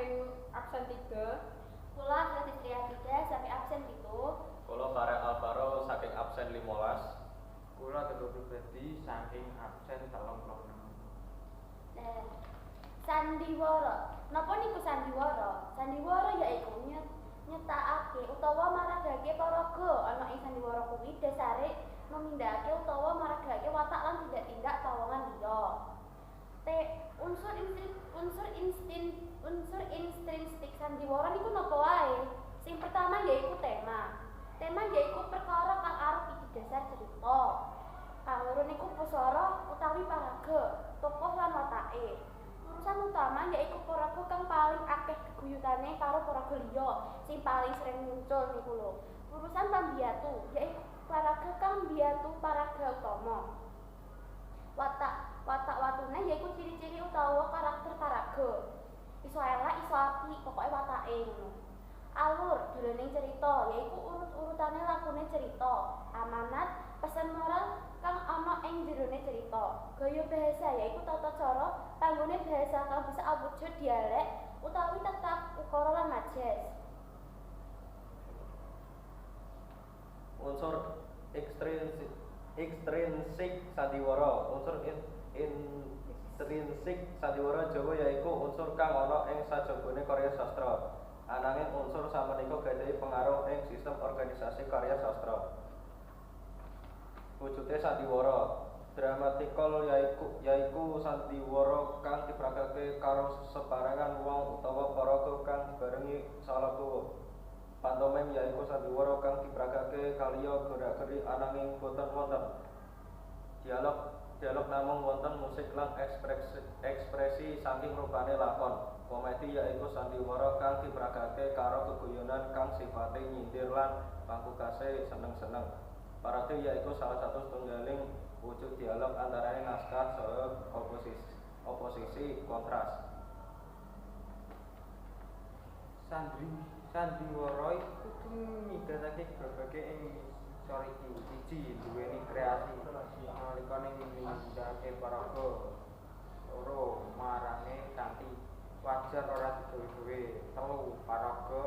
saking absen 3. Kula Fredistria Dida saking absen 7. Kula Farel Alvaro saking absen 15. Kula Teguh Pribadi saking absen 36. Nah, sandiwara. Napa niku sandiwara? Sandiwara yaiku nyetakake utawa maragake paraga ana ing sandiwara kuwi dasare numindakake utawa maragake watak lan tindak-tindak pawongan liya. T unsur unsur unsur intrinsik sandiwara niku napa wae? Sing pertama yaiku tema. Tema yaiku perkara kang arep iki dasar cerita. Kang loro niku pusara utawi paraga, tokoh lan watake. Urusan utama yaiku paraga kang paling akeh geguyutane karo paraga liya, sing paling sering muncul niku lho. Urusan pambiyatu yaiku paraga kang mbiyatu paraga utama. Watak watune yaiku ciri-ciri utawa karakter paraga. Iso elek, iso apik, pokoke watake ngono. Alur jroning cerita yaiku urut-urutane lakune cerita. Amanat, pesan moral kang ana ing jerone cerita. Gaya bahasa yaiku tata cara panggone bahasa kang bisa awujud dialek utawi tetap ukara lan majas. Unsur ekstrinsik sandiwara. Unsur intrinsik sandiwara Jawa yaiku unsur kang ana ing sajabane karya sastra. Ananging unsur samenika gadhahi pengaruh ing sistem organisasi karya sastra. Wujude sandiwara dramatikal yaiku sandiwara kang dipragake karo separangan wong utawa paraga kang dibarengi salabawa. Pantomim yaiku sandiwara kang dipragake kaliya gerak-gerik ananging boten wonten dialog namung wonten musik lan ekspresi saking rupane lakon. Komedi yaiku sandiwara kang dipragake karo geguyonan kang sifate nyindir lan pangkukase seneng-seneng. Parodi yaiku salah satu setunggaling wujud dialog antarane naskah saha oposisi kontras. Sandiwara iku kudu migatake babage ing ngisor iki. 1. Duweni kreasi nalika nindakake paraga. 2. Marane kanthi wajar ora digawe-gawe. 3. Paraga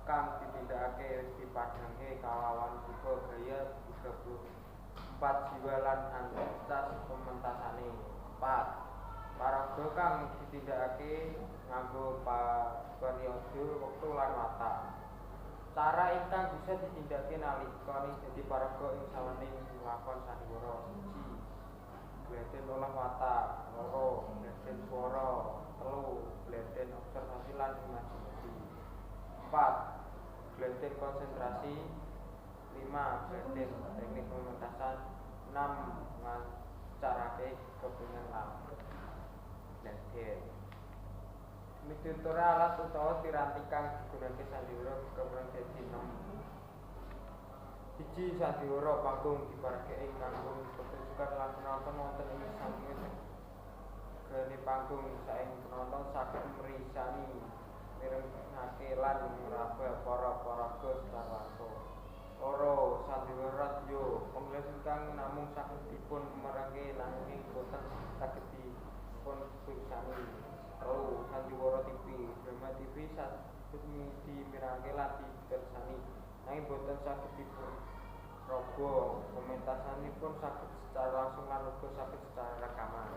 kang ditindakake wis dipadhangke kalawan duka gaya 34 jiwa lan ancas pementasane. 4. Paraga kang ditindakake nganggo periode wektu lan watak. Cara ingkang bisa ditindakake nalika dadi paraga ing sawening lakon sandiwara. 1. Gleden olah watak. 2. Gleden swara. 3. Gleden observasi lan imajinasi. 4. Gleden konsentrasi. 5. Gleden teknik pementasan. 6. Ngacarake kepingan lan gleden. Mitutur alat utawa piranti kang digunakake sandiwara keperang dadi 6. 1. Sandiwara panggung diparake ing kanggo pertunjukan lan penonton wonten ing sampinge tegene panggung. Saking penonton saged mrisani, mirengake lan ngraba para paraga secara langsung. 2. Sandiwara radio, penggelasan kang namung saged dipun merengke nanging boten saged dipun pirsani. 3. Sandiwara TV, drama TV saged dimirengake lan dipirsani nanging boten saged dipun raba. Pementasanipun saged secara langsung lan uga saged secara rekaman.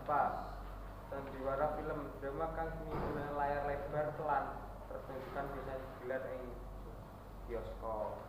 4. Sandiwara film, drama kang migunani layar lebar lan pertunjukan bisa digelar ing bioskop.